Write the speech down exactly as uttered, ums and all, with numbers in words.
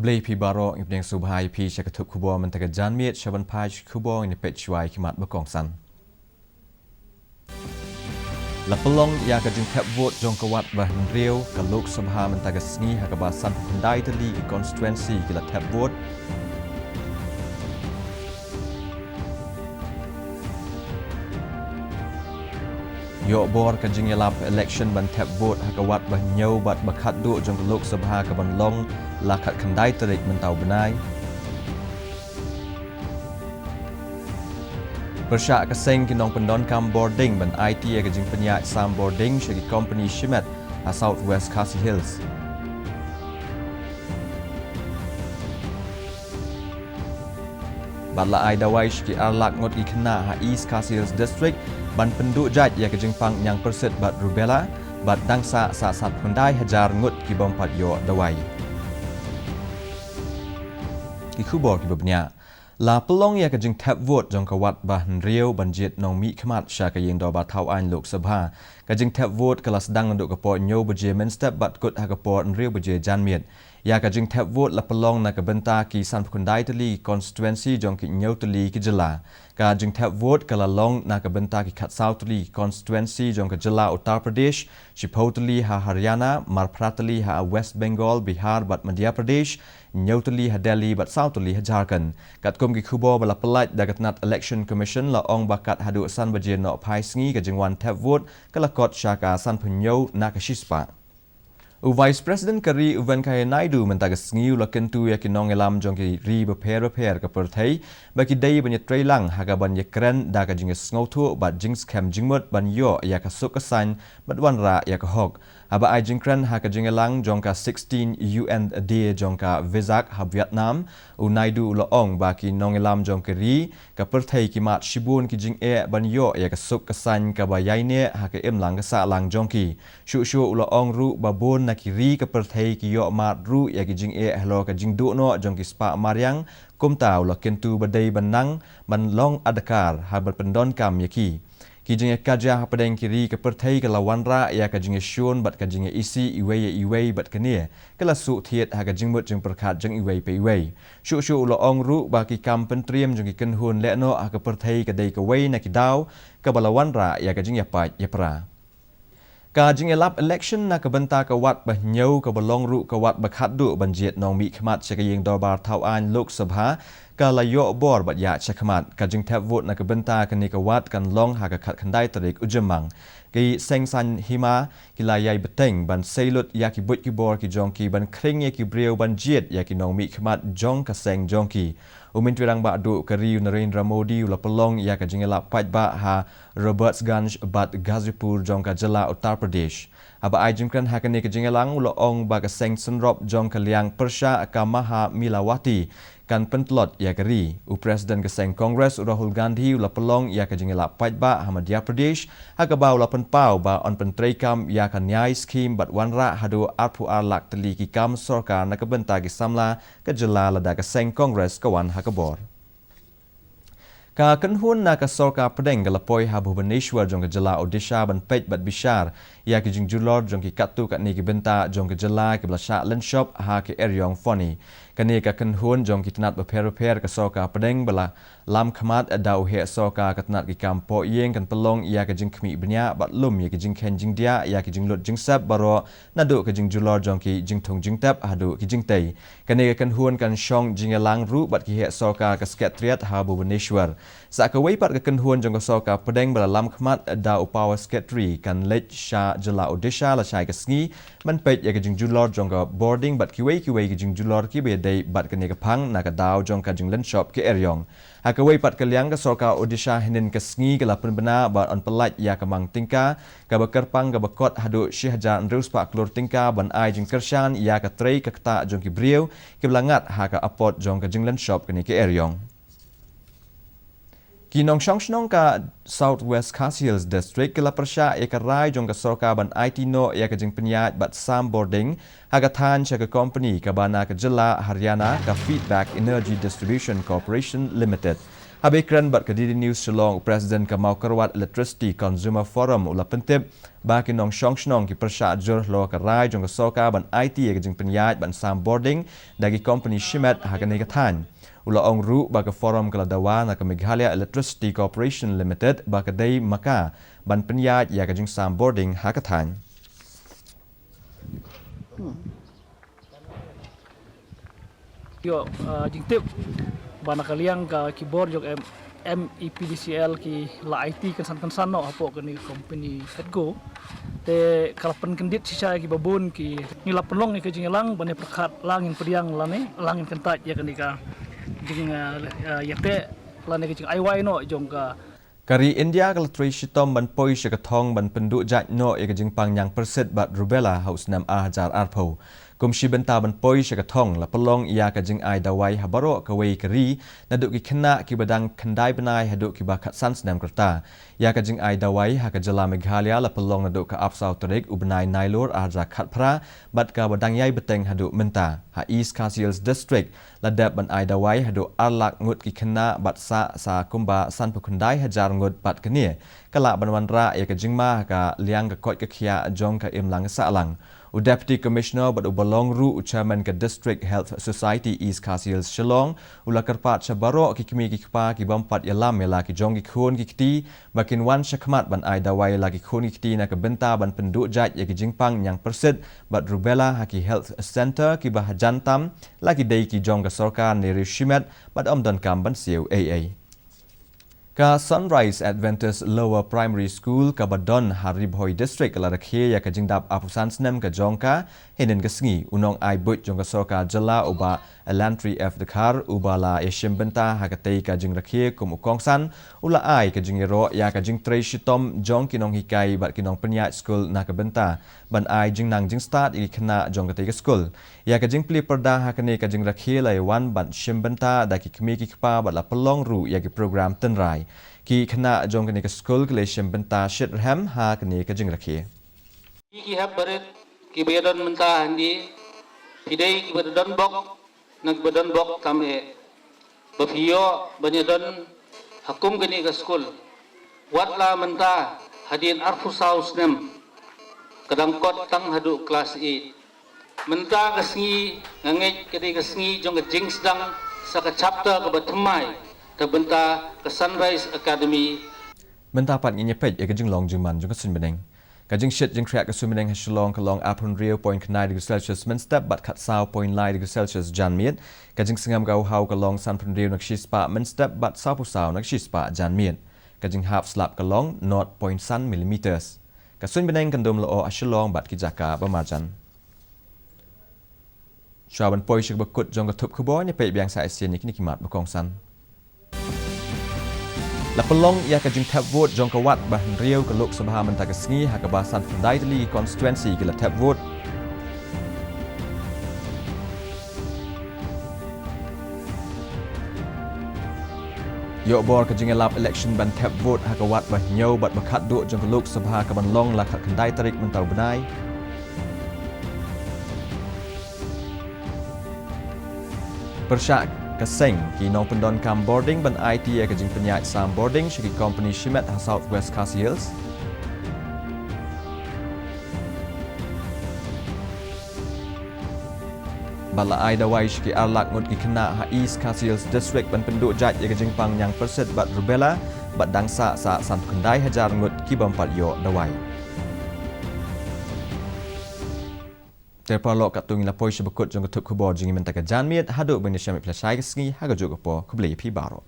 Khublei phi baroh, ngi pdiang sngewbha ïa phi sha ka thup khubor mynta ka janmiet. Sha ban peit khubor, ngin peit shuwa ïa ki mat ba kongsan. La pynlong ïa ka jingthep vote jong ka wat ba hynriew ka Lok Sabha mynta ka sngi, ha kaba sanphew khyndai tylli ki constituency ki la thep vote. Ïoh bor ka jingïalap election ban thep vote ha ka wat ba hynñiew bad ba khatduh jong ka Lok Sabha ka ban long la khatkhyndai tarik mynta u bnai. Pyrshah ka seng ki nongpyndonkam bording ban aiti ïa ka jingpynïaid sam bording sha ki kompani shimet ha South West Khasi Hills. Bad la ai dawai sha ki ar lak ngut ki khynnah ha East Khasi Hills District ban pynduh jait ïa ka jingpang ñiangpyrsit bad rubella, bad dang sah sa sanphew khyndai hajar ngut ki bym pat ïoh dawai. Ki khubor kiba bniah. La pynlong ïa ka jingthep vote jong ka wat ba hynriew ban jied nongmihkhmat sha ka ïing dorbar thaw aiñ Lok Sabha. Ka jingthep vote ka la sdang naduh ka por hynñiew baje mynstep bad kut ha ka por hynriew baje janmiet. Ïa ka jingthep vote la pynlong na ka bynta ki sanphew khyndai tylli ki constituency jong ki hynñiew tylli ki jylla. Ka jingthep vote ka la long na ka bynta ki khatsaw tylli ki constituency jong ka jylla Uttar Pradesh, shiphew tylli ha Haryana, marphra tylli ha West Bengal, Bihar bad Madhya Pradesh, hynñiew tylli ha Delhi bad saw tylli ha Jharkhand. Katkum ki khubor ba la pyllait da ka tnat Election Commission, la ong ba kat haduh san baje nohphai sngi ka jingwan thep vote ka la kot sha ka sanphew hynñiew na ka shispah. U Vice President ka ri, u Venkaiah Naidu, mynta ka sngi u la kyntu ïa ki nongïalam jong ki ri bapher bapher ka pyrthei ba ki dei ban ïatreilang ha ka ban ïakren da ka jingïasngewthuh bad jingskhem jingmut ban ïoh ïa ka suk ka saiñ bad wanrah ïa ka hok. Haba ai jingkren ha ka jingïalang jong ka sixteen U N Day jong ka Vesak ha Vietnam, u Naidu u la ong ba ki nongïalam jong ka ri ka pyrthei ki mad shibun ki jingeh ban ïoh ïa ka suk ka saiñ kaba ïaineh ha ka imlang ka sahlang jong ki. Shuh shuh u la ong ruh ba bun na ki ri ka pyrthei ki ïoh mad ruh ïa ki jingeh halor ka jingduh noh jong ki spah mariang, kumta u la kyntu ba dei ban nang ban long adkar ha ban pyndonkam ïa ki. Ki jingïakajia hapdeng ki ri ka pyrthei ka la wanrah ïa ka jingïashun bad ka jingïaisih iwei ïa iwei bad kane ka la suk thied ha ka jingmut jingpyrkhat jong iwei pa iwei. Shuh shuh u la ong ruh ba ki kam pyntriem jong ki kynhun lehnoh ha ka pyrthei ka dei kawei na ki daw kaba la wanrah ïa ka jingïapait ïapra. Ka jingïalap election na ka bynta ka wat ba hynñiew kaba long ruh ka wat ba khatduh ban jied nongmihkhmat sha ka ïing dorbar thaw aiñ Lok Sabha ka la ïoh bor bad ïaid shakhmat. Ka jingthep vote na ka bynta kane ka wat kan long ha ka khatkhyndai tarik u Jymmang. Ki seng saiñ hima ki la ïai bteng ban sei lut ïa ki buit ki bor ki jong ki ban khring ïa ki briew ban jied ïa ki nongmihkhmat jong ka seng jong ki. U Myntri Rangbah Duh ka ri, u Narendra Modi, u la pynlong ïa ka jingïalap paidbah ha Robertsganj bad Ghazipur jong ka jylla Uttar Pradesh. Haba ai jingkren ha kane ka jingïalang u la ong ba ka seng synrop jong ka liang pyrshah ka Maha Milawati kan pyntlot ïa ka ri. U President ka seng Congress, u Rahul Gandhi, u la pynlong ïa ka jingïalap paidbah ha Madhya Pradesh, ha kaba u la pynpaw ba yn pyntreikam ïa ka Nyai Scheme bad wanrah haduh arphew ar lak tylli ki kam sorkar na ka bynta ki samla ka jylla lada ka seng Congress ka wan ha ka bor. Ka kynhun na ka sorkar pdeng ka la poi ha Bhubaneswar jong ka jylla Odisha ban peit bad bishar ïa ki jingjulor jong ki katto katne ki bynta jong ka jylla kiba la shah lynshop ha ka eriong Foni. Kane ka kynhun jong ki tnat bapher bapher ka sorkar pdeng ba la lam khmat da u heh sorkar ka tnat ki kam pohïing kan pynlong ïa ka jingkhmih bniah bad lum ïa ki jingkheiñ jingdiah ïa ki jinglut jingsep baroh, naduh ka jingjulor jong ki jingthung jingtep haduh ki jingtei. Kane ka kynhun kan shong jingïalang ruh bad ki heh sorkar ka Secretariat ha Bhubaneswar. Sa kawei pat ka kynhun jong ka sorkar pdeng ba la lam khmat da u Power Secretary kan leit sha jylla Odisha lashai ka sngi ban peit ïa ka jingjulor jong ka bording bad kiwei kiwei ki jingjulor kiba ïadei bad kane ka phang na ka daw jong ka jinglynshop ka eriong. Ha kawei pat ka liang ka sorkar Odisha hynnin ka sngi ka la pynbna ba yn pyllait ïa ka mang tyngka kaba kyrpang kaba kot haduh shi hajar hynriew spah klur tyngka ban ai jingkyrshan ïa ka trei ka ktah jong ki briew kiba la ngat ha ka apot jong ka jinglynshop kane ka eriong. Ki nongshong shnong ka South West Khasi Hills District ki la pyrshah ïa ka rai jong ka sorkar ban aiti noh ïa ka jingpynïaid bad sam bording ha ka thaiñ sha ka kompani kaba na ka jylla Haryana, ka Feedback Energy Distribution Corporation Limited. Haba ïakren bad ka D D News Shillong, u President ka Mawkyrwat Electricity Consumer Forum u la pyntip ba ki nongshong shnong ki pyrshah jur halor ka rai jong ka sorkar ban aiti ïa ka jingpynïaid ban sam bording da ki kompani shimet ha kane ka thaiñ. U la ong ruh ba ka forum ka la dawa na ka Meghalaya Electricity Corporation Limited ba ka dei ma ka ban pynïaid ïa ka jingsam bording ha ka thaiñ. Ïoh, uh, jingtip ba na ka liang ka ki bor jong M-, MEPDCL ki la aiti kynsan kynsan noh hapoh kane ka kompani Fedco. Te ka la pynkyndit shisha ïa ki babun ki, ngi la pynlong ïa ka jingïalang ban ïa pyrkhat la ngin pdiang lane la ngin kyntait ïa kane ka jing, uh, uh, ïateh lane ka jingaiwai noh jong ka Ka ri India ka la trei shitom ban poi sha ka thong ban pynduh jait noh ïa ka jingpang ñiangpyrsit bad rubella ha u snem ar hajar arphew. Kum shi bynta ban poi sha ka thong, la pynlong ïa ka jingai dawai ha baroh kawei ka ri, naduh ki khynnah kiba dang khyndai bnai haduh kiba khatsan snem ka rta. Ïa ka jingai dawai ha ka jylla Meghalaya la pynlong naduh ka arphew saw tarik u bnai Nailur ar hajar khatphra bad kaba dang ïai bteng haduh mynta. Ha East Khasi Hills District, la dep ban ai dawai haduh ar lak ngut ki khynnah bad sah sa kumba sanphew khyndai hajar ngut bad kane ka lah ban wanrah ïa ka jingma ha ka liang ka koit ka khiah jong ka imlang sahlang. U Deputy Commissioner bad uba long ruh u Chairman ka District Health Society East Khasi Hills Shillong u la kyrpad sha baroh ki kmie ki kpa ki bym pat ïalam ïa la ki jong ki khun ki kti ba kin wan shakhmat ban ai dawai ïa la ki khun ki kti na ka bynta ban pynduh jait ïa ki jingpang ñiangpyrsit bad rubella ha ki health centre kiba hajan tam, la ki dei ki jong ka sorkar ne riew shimet bad ym donkam ban siew ei ei. Ka Sunrise Adventist Lower Primary School kaba don ha Ri Bhoi District ka la rakhe ïa ka jingdap arphew san snem ka jong ka hynnin ka sngi. U nongai buit jong ka sorkar jylla u Bah Lantri F Dkhar uba la ïashim bynta ha katei ka jingrakhe kum u kongsan u la ai ka jingïaroh ïa ka jingtrei shitom jong ki nonghikai bad ki nongpynïaid skul na ka bynta ban ai jingnang jingstad ïa ki khynnah jong katei ka skul. Ïa ka jingplie pyrda ha kane ka jingrakhe la ïawan ban shim bynta da ki kmie ki kpa bad la pynlong ruh ïa ki program tynrai. Ki khynnah jong kane ka skul ki la ïashim bynta shitrhem ha kane ka jingrakhe. Ki hep barit kiba ïadon mynta hynrei phi dei kiba da donbok na kiba donbok tam eh ba phi ïoh ban ïadon ha kum kane ka skul. Wat la mynta hadien arphew saw snem ka dang kot tang haduh klas eight. Mynta ka sngi nga ngeit ka dei ka sngi jong ka jingsdang sa ka chapter kaba thymmai na ka bynta ka Sunrise Academy. Mynta pat ngin ïa peit ïa ka jinglong jingman jong ka suiñ bneng. Ka jingshit jingkhriat ka suiñ bneng ha Shillong ka long arphew hynriew point khyndai degree Celsius mynstep bad khatsaw point lai degree Celsius janmiet. Ka jingsngem ka haw ka long sanphew hynriew na ka shispah mynstep bad sawphew saw na ka shispah janmiet. Ka jinghap slap ka long nought point san millimeters. Ka suiñ bneng kan dum lyoh ha Shillong bad ki jaka ba marjan. Shuwa ban poi sha kaba kut jong ka thup khubor, ngin ïa peit biang sa shisien ïa kine ki mat ba kongsan. La pynlong ïa ka jingthep vote jong ka wat ba hynriew ka Lok Sabha mynta ka sngi ha kaba sanphew khyndai tylli ki constituency ki la thep vote. Ïoh bor ka jingïalap election ban thep vote ha ka wat ba hynñiew bad ba khatduh jong ka Lok Sabha kaban long la khatkhyndai tarik mynta u bnai. Pyrshah ka seng ki nongpyndonkam bording ban aiti ïa ka jingpynïaid sam bording sha ki kompani shimet ha South West Khasi Hills. Bad la ai dawai sha ki ar lak ngut ki khynnah ha East Khasi Hills District ban pynduh jait ïa ka jingpang ñiangpyrsit bad rubella bad dang sah sa sanphew khyndai hajar ngut ki bym pat ïoh dawai. Te paralok, katto ngi la poi sha ba kut jong ka thup khubor jong ngi mynta ka janmiet, haduh ban ïashem ïa phi lashai ka sngi ha kajuh ka por, khublei ïa phi baroh.